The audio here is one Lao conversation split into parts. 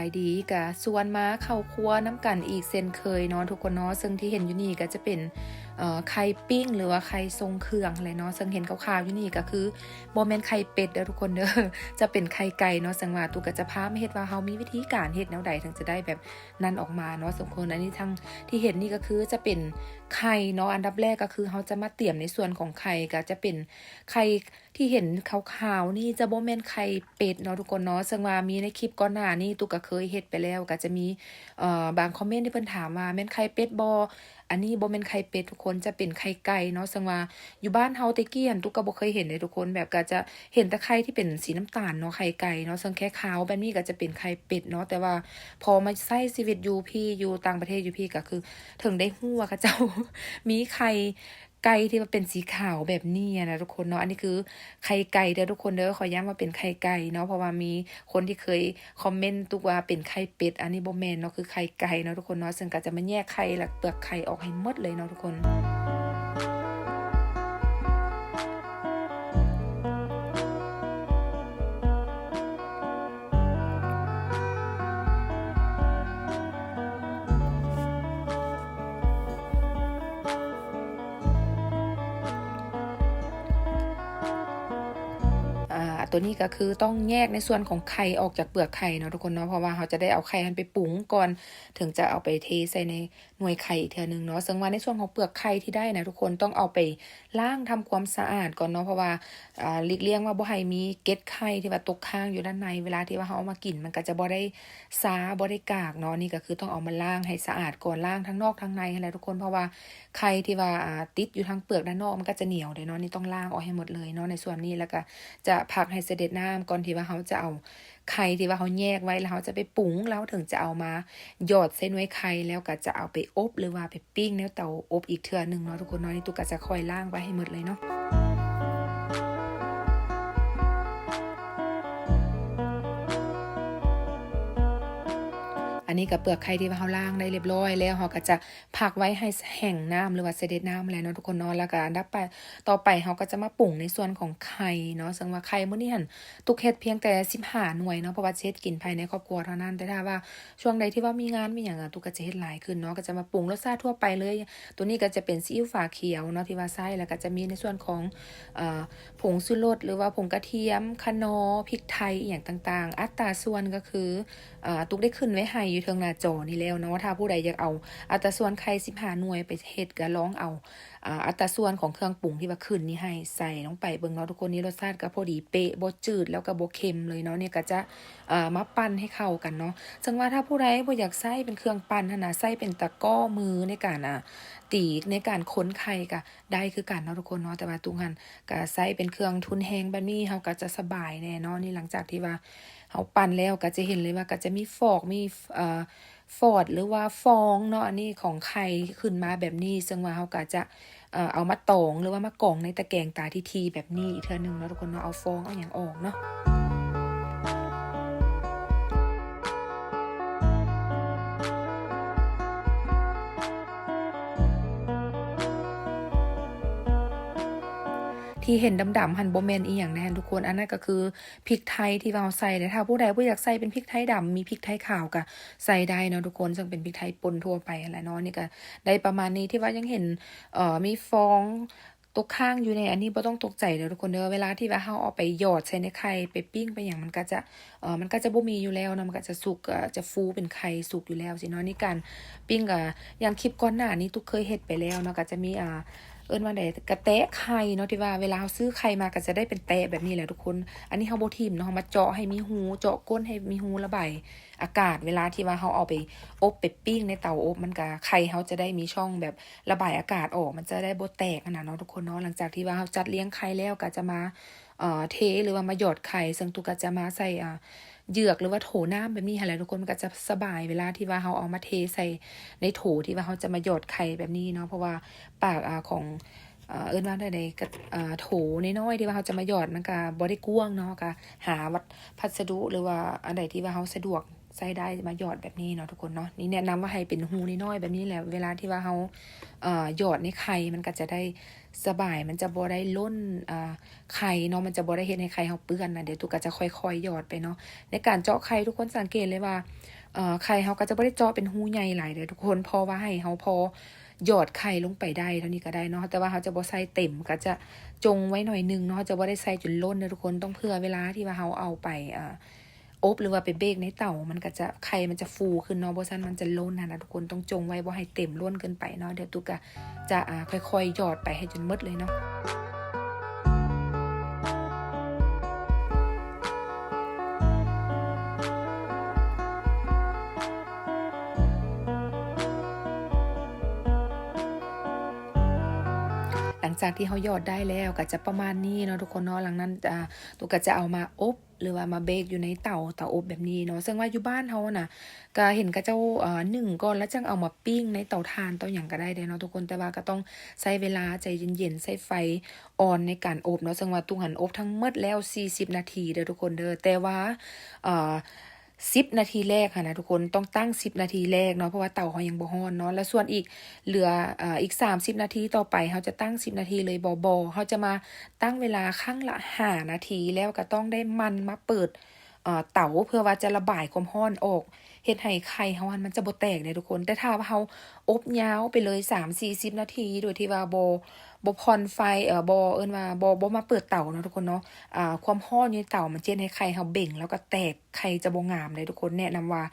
ໄປດີ ກະຊວນມາເຂົ້າຄົວນຳກັນອີກເຊັ່ນເຄີຍເນາະທຸກຄົນເນາະ. ເຊິ່ງທີ່ເຫັນຢູ່ນີ້ກະຈະເປັນ ເອີ ໄຂ່ປີ້ງ ຫຼືວ່າໄຂ່ຊົງເຄື່ອງຫັ້ນແຫຼະເນາະ. ເຊິ່ງເຫັນຂາວໆຢູ່ນີ້ກະຄືບໍ່ແມ່ນໄຂ່ເປັດເດີທຸກຄົນເດີ ຈະເປັນໄຂ່ໄກ່ເນາະ. ເຊິ່ງວ່າຕຸກກະຈະພາມາເຮັດວ່າເຮົາມີວິທີການເຮັດແນວໃດເຖິງຈະໄດ້ແບບນັ້ນອອກມາເນາະທຸກຄົນ. ອັນນີ້ທັງທີ່ເຫັນນີ້ກະຄືຈະເປັນໄຂ່ເນາະ. ອັນດັບແລກກະຄືເຮົາຈະມາຕຽມໃນສ່ວນຂອງໄຂ່ ກະຈະເປັນໄຂ່ ທີ່ເຫັນຂາວໆນີ້ຈະບໍ່ແມ່ນໄຂ່ເປັດເນາະທຸກຄົນເນາະ. ເຊິ່ງວ່າມີໃນຄລິບກ່ອນໜ້ານີ້ ຕຸກກະເຄີຍເຮັດໄປແລ້ວ ກະຈະມີ ເອີ ບາງຄອມເມັນທີ່ເພິ່ນຖາມວ່າ ແມ່ນໄຂ່ເປັດບໍ່? ອັນນີ້ບໍ່ແມ່ນໄຂ່ເປັດທຸກຄົນ ຈະເປັນໄຂ່ໄກ່ເນາະ. ເຊິ່ງວ່າຢູ່ບ້ານເຮົາແຕ່ກີ້ຫັ້ນ ຕຸກກະບໍ່ເຄີຍເຫັນເດ້ທຸກຄົນ ແບບກະຈະເຫັນແຕ່ໄຂ່ທີ່ເປັນສີນ້ຳຕານເນາະ ໄຂ່ໄກ່ເນາະ. ເຊິ່ງແຄ່ຂາວແບບນີ້ກະຈະເປັນໄຂ່ເປັດເນາະ. ແຕ່ວ່າພໍມາໃຊ້ຊີວິດຢູ່ພີ້ ຢູ່ຕ່າງປະເທດຢູ່ພີ້ ກະຄືເຖິງໄດ້ຮູ້ວ່າເຂົາເຈົ້າມີໄຂ່ ໄກ່ທີ່ວ່າເປັນສີຂາວແບບນີ້ນະທຸກຄົນເນາະ. ອັນນີ້ຄືໄຂ່ໄກ່ເດີທຸກຄົນເດີ ຂໍຢ້ຳວ່າເປັນໄຂ່ໄກ່ເນາະ ເພາະວ່າມີຄົນທີ່ເຄີຍຄອມເມັນຕຸກວ່າເປັນໄຂ່ເປັດ. ອັນນີ້ບໍ່ແມ່ນເນາະ ຄືໄຂ່ໄກ່ເນາະທຸກຄົນເນາະ. ເຊິ່ງກະຈະມາແຍກໄຂ່ ແລະ ເປືອກໄຂ່ອອກໃຫ້ໝົດເລີຍເນາະທຸກຄົນ. ອາ ໂຕນີ້ກະຄືຕ້ອງແຍກໃນສ່ວນຂອງໄຂ່ອອກຈາກເປືອກໄຂ່ເນາະທຸກຄົນເນາະ ເພາະວ່າເຮົາຈະໄດ້ເອົາໄຂ່ຫັ້ນໄປປຸງກ່ອນ ເຖິງຈະເອົາໄປເທໃສ່ໃນໜ່ວຍໄຂ່ອີກເທື່ອໜຶ່ງເນາະ. ເຊິ່ງວ່າໃນສ່ວນຂອງເປືອກໄຂ່ທີ່ໄດ້ນະທຸກຄົນ ຕ້ອງເອົາໄປລ້າງທຳຄວາມສະອາດກ່ອນເນາະ ເພາະວ່າ ອາ ຫຼີກລ່ຽງວ່າບໍ່ໃຫ້ມີເກັດໄຂ່ທີ່ວ່າຕົກຄ້າງຢູ່ດ້ານໃນ ເວລາທີ່ວ່າເຮົາເອົາມາກິນ ມັນກະຈະບໍ່ໄດ້ຊາ ບໍ່ໄດ້ກາກເນາະ. ນີ້ກະຄືຕ້ອງເອົາມາລ້າງໃຫ້ສະອາດກ່ອນ ລ້າງທັງນອກທັງໃນຫັ້ນແຫຼະທຸກຄົນ ເພາະວ່າໄຂ່ທີ່ວ່າ ອາ ຕິດຢູ່ທາງເປືອກດ້ານນອກ ມັນກະຈະໜຽວເດ້ເນາະ. ນີ້ຕ້ອງລ້າງອອກໃຫ້ໝົດເລີຍເນາະ. ໃນສ່ວນນີ້ ແລ້ວກະຈະພັກໃຫ້ສະເດັດນ້ຳກ່ອນທີ່ວ່າເຮົາຈະເອົາໄຂ່ທີ່ວ່າເຮົາແຍກໄວ້ ແລ້ວເຮົາຈະໄປປຸງ ແລ້ວເຮົາເຖິງຈະເອົາມາຫຍອດໃສ່ໜ່ວຍໄຂ່ ແລ້ວກະຈະເອົາໄປອົບ ຫຼືວ່າໄປ ປີ້ງໃນເຕົາອົບອີກເທື່ອໜຶ່ງເນາະທຸກຄົນເນາະ. ນີ້ຕຸກກະຈະຄ່ອຍລ້າງໄວ້ໃຫ້ໝົດເລີຍເນາະ. ອັນນີ້ກະເປືອກໄຂ່ທີ່ວ່າເຮົາລ້າງໄດ້ລຽບຮ້ອຍແລ້ວ ເຮົາກະຈະພັກໄວ້ໃຫ້ແຫ້ງນ້ຳ ຫຼືວ່າສະເດັດນ້ຳແລ້ວເນາະທຸກຄົນເນາະ. ແລ້ວກະອັນດັບໄປ ຕໍ່ໄປເຮົາກະຈະມາປຸງໃນສ່ວນຂອງໄຂ່ເນາະ. ເຊິ່ງວ່າໄຂ່ມື້ນີ້ຫັ້ນ ຕຸກເຮັດພຽງແຕ່ສິບຫ້າໜ່ວຍເນາະ ເພາະວ່າຊິເຮັດກິນພາຍໃນຄອບຄົວເທົ່ານັ້ນ. ແຕ່ຖ້າວ່າຊ່ວງໃດທີ່ວ່າມີງານມີຫຍັງ ຕຸກກະຈະເຮັດຫຼາຍຂຶ້ນເນາະ ກະຈະມາປຸງລົດຊາດທົ່ວໄປເລີຍ. ໂຕນີ້ກະຈະເປັນຊີອິ້ວຝາຂຽວເນາະ ທີ່ວ່າໃຊ້ ແລ້ວກະຈະມີໃນສ່ວນຂອງ ເອີ ຜົງຊູລົດ ຫຼືວ່າຜົງກະທຽມ ຂະໜໍ ພິກໄທ ອີ່ຫຍັງຕ່າງໆ. ອັດຕາສ່ວນກະຄື ອາ ຕຸກໄດ້ຂຶ້ນໄວ້ໃຫ້ຢູ່ເທິງໜ້າຈໍນີ້ແລ້ວເນາະ. ຖ້າຜູ້ໃດຢາກເອົາອັດຕາສ່ວນໄຂ່ສິບຫ້າໜ່ວຍໄປເຮັດ ກະລອງເອົາ ອາ ອັດຕາສ່ວນຂອງເຄື່ອງປຸງທີ່ວ່າຂຶ້ນນີ້ໃຫ້ໃສ່ລົງໄປເບິ່ງເນາະທຸກຄົນ. ນີ້ລົດຊາດກະພໍດີເປະ ບໍ່ຈືດ ແລ້ວກະບໍ່ເຄັມເລີຍເນາະ. ນີ້ກະຈະ ເອີ ມາປັ່ນໃຫ້ເຂົ້າກັນເນາະ. ເຊິ່ງວ່າຖ້າຜູ້ໃດບໍ່ຢາກໃຊ້ເປັນເຄື່ອງປັ່ນຫັ້ນນະ ໃຊ້ເປັນຕະກ້ໍມືໃນການ ອາ ຕີ ໃນການຄົນໄຂ່ກະໄດ້ຄືກັນເນາະທຸກຄົນເນາະ. ແຕ່ວ່າຕຸກຫັ້ນກະໃຊ້ເປັນເຄື່ອງທຸນແຮງແບບນີ້ ເຮົາກະຈະສະບາຍແດ່ເນາະ. ນີ້ຫຼັງຈາກທີ່ວ່າເຮົາປັ່ນແລ້ວ ກະຈະເຫັນເລີຍວ່າກະຈະມີຟອກ ມີ ເອີ ຟອດ ຫຼືວ່າຟອງເນາະ ອັນນີ້ຂອງໄຂ່ຂຶ້ນມາແບບນີ້. ເຊິ່ງວ່າເຮົາກະຈະ ເອີ ເອົາມາຕອງ ຫຼືວ່າມາກອງໃນຕະແກງຕາທີ່ຖີ່ແບບນີ້ອີກເທື່ອໜຶ່ງເນາະທຸກຄົນເນາະ ເອົາຟອງເອົາຫຍັງອອກເນາະ. ທີ່ເຫັນດຳໆຫັ້ນບໍ່ແມ່ນອີ່ຫຍັງເດ້ຫັ້ນທຸກຄົນ ອັນນັ້ນກະຄືພິກໄທທີ່ວ່າເຮົາໃສ່. ແລະ ຖ້າຜູ້ໃດບໍ່ຢາກໃສ່ເປັນພິກໄທດຳ ມີພິກໄທຂາວກະໃສ່ໄດ້ເນາະທຸກຄົນ ເຊິ່ງເປັນພິກໄທປົ່ນທົ່ວໄປຫັ້ນແຫຼະເນາະ. ນີ້ກະໄດ້ປະມານນີ້ ທີ່ວ່າຍັງເຫັນ ເອີ ມີຟອງ ຕົກຄ້າງຢູ່ໃນອັນນີ້ ບໍ່ຕ້ອງຕົກໃຈເດີທຸກຄົນເດີ. ເວລາທີ່ວ່າເຮົາເອົາໄປຫຍອດໃສ່ໃນໄຂ່ ໄປປີ້ງໄປຫຍັງ ມັນກະຈະ ເອີ ມັນກະຈະບໍ່ມີຢູ່ແລ້ວເນາະ ມັນກະຈະສຸກ ເອີ ຈະຟູເປັນໄຂ່ສຸກຢູ່ແລ້ວຊີ້ເນາະ. ໃນການປີ້ງກະ ຢ່າງຄລິບກ່ອນໜ້ານີ້ຕຸກເຄີຍເຮັດໄປແລ້ວເນາະ ກະຈະມີ ອາ ເອີ້ນວ່າໃດ ກະແຕະໄຂ່ເນາະ ທີ່ວ່າເວລາເຮົາຊື້ໄຂ່ມາກະຈະໄດ້ເປັນແຕະແບບນີ້ແຫຼະທຸກຄົນ. ອັນນີ້ເຮົາບໍ່ຖິ້ມເນາະ ເຮົາມາເຈາະໃຫ້ມີຮູ ເຈາະກົ້ນໃຫ້ມີຮູລະບາຍ ອາກາດ ເວລາທີ່ວ່າເຮົາເອົາໄປອົບໄປປີ້ງໃນເຕົາອົບ ມັນກະ ໄຂ່ເຮົາຈະໄດ້ມີຊ່ອງແບບລະບາຍອາກາດອອກ ມັນຈະໄດ້ບໍ່ແຕກຫັ້ນນະເນາະທຸກຄົນເນາະ. ຫຼັງຈາກທີ່ວ່າເຮົາຈັດລຽງໄຂ່ແລ້ວ ກະຈະມາ ເອີ ເທ ຫຼືວ່າມາຫຍອດໄຂ່ ເຊິ່ງຕຸກກະຈະມາໃສ່ ອາ ເຍືອກ ຫຼືວ່າໂຖນ້ຳແບບນີ້ຫັ້ນແຫຼະທຸກຄົນ. ມັນກະຈະສະບາຍເວລາທີ່ວ່າເຮົາເອົາມາເທໃສ່ໃນໂຖທີ່ວ່າເຮົາຈະມາຫຍອດໄຂ່ແບບນີ້ເນາະ ເພາະວ່າປາກ ອາ ຂອງ ເອີ ເອີ້ນວ່າແນວໃດ ກະ ເອີ ໂຖນ້ອຍໆ ທີ່ວ່າເຮົາຈະມາຫຍອດ ມັນກະບໍ່ໄດ້ກວ້າງເນາະ ກະຫາວັດ ພັດສະດຸ ຫຼືວ່າອັນໃດທີ່ວ່າເຮົາສະດວກໃຊ້ໄດ້ມາຫຍອດແບບນີ້ເນາະທຸກຄົນເນາະ. ນີ້ແນະນຳວ່າໃຫ້ເປັນຮູນ້ອຍໆແບບນີ້ແຫຼະ ເວລາທີ່ວ່າເຮົາ ເອີ ຫຍອດໃນໄຂ່ ມັນກະຈະໄດ້ສະບາຍ ມັນຈະບໍ່ໄດ້ລົ້ນ ເອີ ໄຂ່ເນາະ ມັນຈະບໍ່ໄດ້ເຮັດໃຫ້ໄຂ່ເຮົາເປື້ອນນະ. ດຽວຕຸກກະຈະຄ່ອຍໆຫຍອດໄປເນາະ. ໃນການເຈາະໄຂ່ ທຸກຄົນສັງເກດເລີຍວ່າ ເອີ ໄຂ່ເຮົາກໍຈະບໍ່ໄດ້ເຈາະເປັນຮູໃຫຍ່ຫຼາຍເດີ້ທຸກຄົນ ພໍວ່າໃຫ້ເຮົາພໍຢອດໄຂ່ລົງໄປໄດ້ເທົ່ານີ້ກໍໄດ້ເນາະ ແຕ່ວ່າເຮົາຈະບໍ່ໃສ່ເຕັມ ກໍຈະຈົ່ງໄວ້ໜ້ອຍໜຶ່ງເນາະ ເຮົາຈະບໍ່ໄດ້ໃສ່ຈົນລົ້ນເດີ້ທຸກຄົນ ຕ້ອງເຜື່ອເວລາທີ່ວ່າເຮົາເອົາໄປ ເອີ ອົບ ຫຼືວ່າໄປເບກໃນເຕົາ ມັນກໍຈະ ໄຂ່ມັນຈະຟູຂຶ້ນເນາະ ບໍ່ຊັ້ນມັນຈະລົ້ນຫັ້ນນະທຸກຄົນ ຕ້ອງຈົ່ງໄວ້ບໍ່ໃຫ້ເຕັມລົ້ນເກີນໄປເນາະ ດຽວຕຸກກະຈະ ອາ ຄ່ອຍໆຢອດໄປໃຫ້ຈົນໝົດເລີຍເນາະ. ຫຼັງຈາກທີ່ເຮົາຢອດໄດ້ແລ້ວ ກໍຈະປະມານນີ້ເນາະທຸກຄົນເນາະ ຫຼັງນັ້ນ ອາ ຕຸກກະຈະເອົາມາອົບ ຫຼືວ່າມາເບກຢູ່ໃນເຕົາ ເຕົາອົບແບບນີ້ເນາະ ເຊິ່ງວ່າຢູ່ບ້ານເຮົານະ ກະເຫັນເຂົາເຈົ້າ ເອີ ໜຶ້ງກ່ອນ ແລ້ວຈັ່ງເອົາມາປີ້ງໃນເຕົາຖ່ານ ເຕົາຫຍັງກະໄດ້ເດ້ເນາະທຸກຄົນ ແຕ່ວ່າກະຕ້ອງໃຊ້ເວລາໃຈເຢັນໆ ໃຊ້ໄຟອ່ອນໃນການອົບເນາະ ເຊິ່ງວ່າຕຸກຫັ້ນອົບທັງໝົດແລ້ວສີ່ສິບນາທີເດີ້ທຸກຄົນເດີ້ ແຕ່ວ່າ ເອີ ສິບນາທີແລກຫັ້ນນະທຸກຄົນ ຕ້ອງຕັ້ງສິບນາທີແລກເນາະ ເພາະວ່າເຕົາເຮົາຍັງບໍ່ຮ້ອນເນາະ ແລ້ວສ່ວນອີກ ເຫຼືອ ເອີ ອີກສາມສິບນາທີຕໍ່ໄປ ເຮົາຈະຕັ້ງສິບນາທີເລີຍບໍ່? ບໍ່ ເຮົາຈະມາຕັ້ງເວລາຄັ້ງລະຫ້ານາທີ ແລ້ວກະຕ້ອງໄດ້ໝັ່ນມາເປີດ ເອີ ເຕົາ ເພື່ອວ່າຈະລະບາຍຄວາມຮ້ອນອອກ ເຮັດໃຫ້ໄຂ່ເຮົາຫັ້ນມັນຈະບໍ່ແຕກເດ້ທຸກຄົນ ແຕ່ຖ້າວ່າເຮົາອົບຍາວໄປເລີຍສາມສີ່ສິບນາທີ ໂດຍທີ່ວ່າບໍ່ ບໍ່ຜ່ອນໄຟ ເອີ ບໍ່ ເອີ້ນວ່າບໍ່ ບໍ່ມາເປີດເຕົາເນາະທຸກຄົນເນາະ ອາ ຄວາມຮ້ອນຢູ່ໃນເຕົາມັນຈະເຮັດໃຫ້ໄຂ່ເຮົາເບັງ ແລ້ວກໍແຕກ ໄຂ່ຈະບໍ່ງາມເດ້ທຸກຄົນ ແນະນຳວ່າ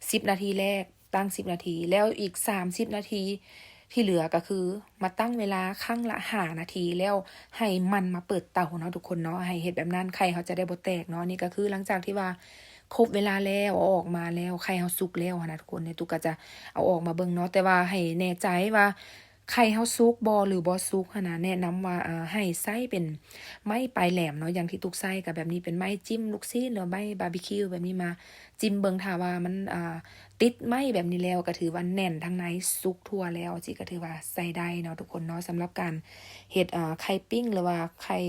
ສິບນາທີແລກ ຕັ້ງສິບນາທີ ແລ້ວອີກສາມສິບນາທີທີ່ເຫຼືອກໍຄືມາຕັ້ງເວລາຄັ້ງລະຫ້ານາທີ ແລ້ວໃຫ້ໝັ່ນມາເປີດເຕົາເນາະທຸກຄົນເນາະ ໃຫ້ເຮັດແບບນັ້ນ ໄຂ່ເຮົາຈະໄດ້ບໍ່ແຕກເນາະ ນີ້ກໍຄືຫຼັງຈາກທີ່ວ່າຄົບເວລາແລ້ວ ເອົາອອກມາແລ້ວ ໄຂ່ເຮົາສຸກແລ້ວຫັ້ນນະທຸກຄົນ ດຽວຕຸກກະຈະເອົາອອກມາເບິ່ງເນາະ ແຕ່ວ່າໃຫ້ແນ່ໃຈວ່າໄຂ່ເຮົາສຸກບໍ່ ຫຼືບໍ່ສຸກຫັ້ນນະ ແນະນຳວ່າ ອາ ໃຫ້ໃຊ້ເປັນໄມ້ປາຍແຫຼມເນາະ ຢ່າງທີ່ຕຸກໃຊ້ກໍແບບນີ້ ເປັນໄມ້ຈິ້ມລູກຊີ້ນ ຫຼືໄມ້ບາບີຄິວແບບນີ້ ມາຈິ້ມເບິ່ງ ຖ້າວ່າມັນ ອາ ຕິດໄມ້ແບບນີ້ແລ້ວ ກໍຖືວ່າແໜ້ນທາງໃນ ສຸກທົ່ວແລ້ວ ຈັ່ງຊີ້ກໍຖືວ່າໃຊ້ໄດ້ເນາະທຸກຄົນເນາະ ສຳລັບການເຮັດ ເອີ ໄຂ່ປີ້ງ ຫຼືວ່າໄຂ່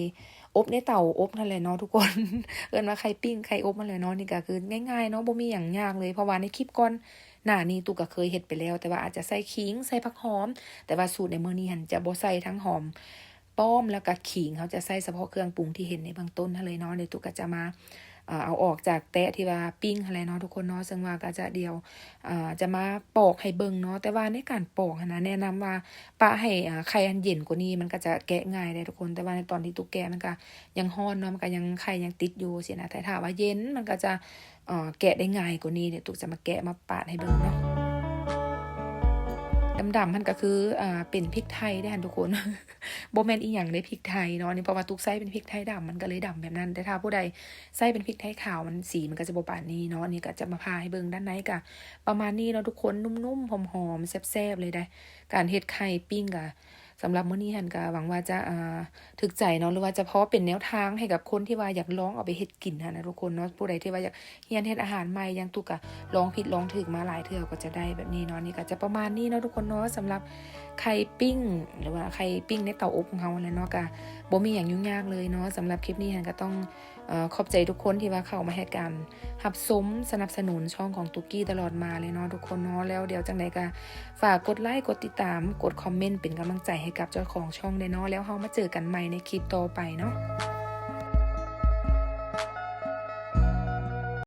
ອົບໃນເຕົາອົບຫັ້ນແຫຼະເນາະທຸກຄົນ ເອີ້ນວ່າໄຂ່ປີ້ງ ໄຂ່ອົບຫັ້ນແຫຼະເນາະ ນີ້ກໍຄືງ່າຍໆເນາະ ບໍ່ມີຫຍັງຍາກເລີຍ ເພາະວ່າໃນຄລິບກ່ອນໜ້ານີ້ຕຸກກະເຄີຍເຮັດໄປແລ້ວ ແຕ່ວ່າອາດຈະໃສ່ຂີງ ໃສ່ຜັກຫອມ ແຕ່ວ່າສູດໃນມື້ນີ້ຫັ້ນຈະບໍ່ໃສ່ທັງຫອມປ້ອມ ແລ້ວກະຂີງ ເຮົາຈະໃສ່ສະເພາະເຄື່ອງປຸງທີ່ເຫັນໃນເບື້ອງຕົ້ນຫັ້ນເລີຍເນາະ ດຽວຕຸກກະຈະມາ ເອີ ເອົາອອກຈາກແຕະທີ່ວ່າປີ້ງຫັ້ນແຫຼະເນາະທຸກຄົນເນາະ ເຊິ່ງວ່າກະຈະ ດຽວ ອາ ຈະມາປອກໃຫ້ເບິ່ງເນາະ ແຕ່ວ່າໃນການປອກຫັ້ນນະ ແນະນຳວ່າປະໃຫ້ ອາ ໄຂ່ຫັ້ນເຢັນກວ່ານີ້ ມັນກະຈະແກະງ່າຍເດ້ທຸກຄົນ ແຕ່ວ່າໃນຕອນທີ່ຕຸກແກະມັນກະຍັງຮ້ອນເນາະ ມັນກະຍັງ ໄຂ່ຍັງຕິດຢູ່ຊີ້ນະ ແຕ່ຖ້າວ່າເຢັນມັນກະຈະ ເອີ ແກະໄດ້ງ່າຍກວ່ານີ້ ດຽວຕຸກຈະມາແກະມາປາດໃຫ້ເບິ່ງເນາະ ດຳໆຫັ້ນກະຄື ອາ ເປັນພິກໄທເດ້ຫັ້ນທຸກຄົນ ບໍ່ແມ່ນອີ່ຫຍັງເດ້ພິກໄທເນາະ ອັນນີ້ເພາະວ່າຕຸກໃຊ້ເປັນພິກໄທດຳ ມັນກະເລີຍດຳແບບນັ້ນ ແຕ່ຖ້າຜູ້ໃດໃຊ້ເປັນພິກໄທຂາວ ມັນ ສີມັນກະຈະບໍ່ປານນີ້ເນາະ ອັນນີ້ກະຈະມາພາໃຫ້ເບິ່ງ ດ້ານໃນກະປະມານນີ້ເນາະທຸກຄົນ ນຸ້ມໆ ຫອມໆ ແຊບໆເລີຍເດ້ ການເຮັດໄຂ່ປີ້ງກະ ສຳລັບມື້ນີ້ຫັ້ນກະຫວັງວ່າຈະ ອາ ຖືກໃຈເນາະ ຫຼືວ່າຈະພໍເປັນແນວທາງໃຫ້ກັບຄົນທີ່ວ່າຢາກລອງເອົາໄປເຮັດກິນຫັ້ນນະທຸກຄົນເນາະ ຜູ້ໃດທີ່ວ່າຢາກຮຽນເຮັດອາຫານໃໝ່ ຢ່າງຕຸກກະລອງຜິດລອງຖືກມາຫຼາຍເທື່ອກວ່າຈະໄດ້ແບບນີ້ເນາະ ນີ້ກະຈະປະມານນີ້ເນາະທຸກຄົນເນາະ ສຳລັບໄຂ່ປີ້ງ ຫຼືວ່າໄຂ່ປີ້ງໃນເຕົາອົບຂອງເຮົາຫັ້ນແຫຼະເນາະ ກະບໍ່ມີຫຍັງຫຍຸ້ງຍາກເລີຍເນາະ ສຳລັບຄລິບນີ້ຫັ້ນກະຕ້ອງ ເອີ ຂອບໃຈທຸກຄົນທີ່ວ່າເຂົ້າມາໃຫ້ການຮັບຊົມສະໜັບສະໜູນຊ່ອງຂອງຕຸກກີ້ຕະຫຼອດມາເລີຍເນາະທຸກຄົນເນາະ ແລ້ວດຽວຈັ່ງໃດກະຝາກກົດໄລ ກົດຕິດຕາມ ກົດຄອມເມັນເປັນກຳລັງໃຈໃຫ້ກັບເຈົ້າຂອງຊ່ອງແດ່ເນາະ ແລ້ວເຮົາມາເຈີກັນໃໝ່ໃນຄລິບຕໍ່ໄປເນາະ.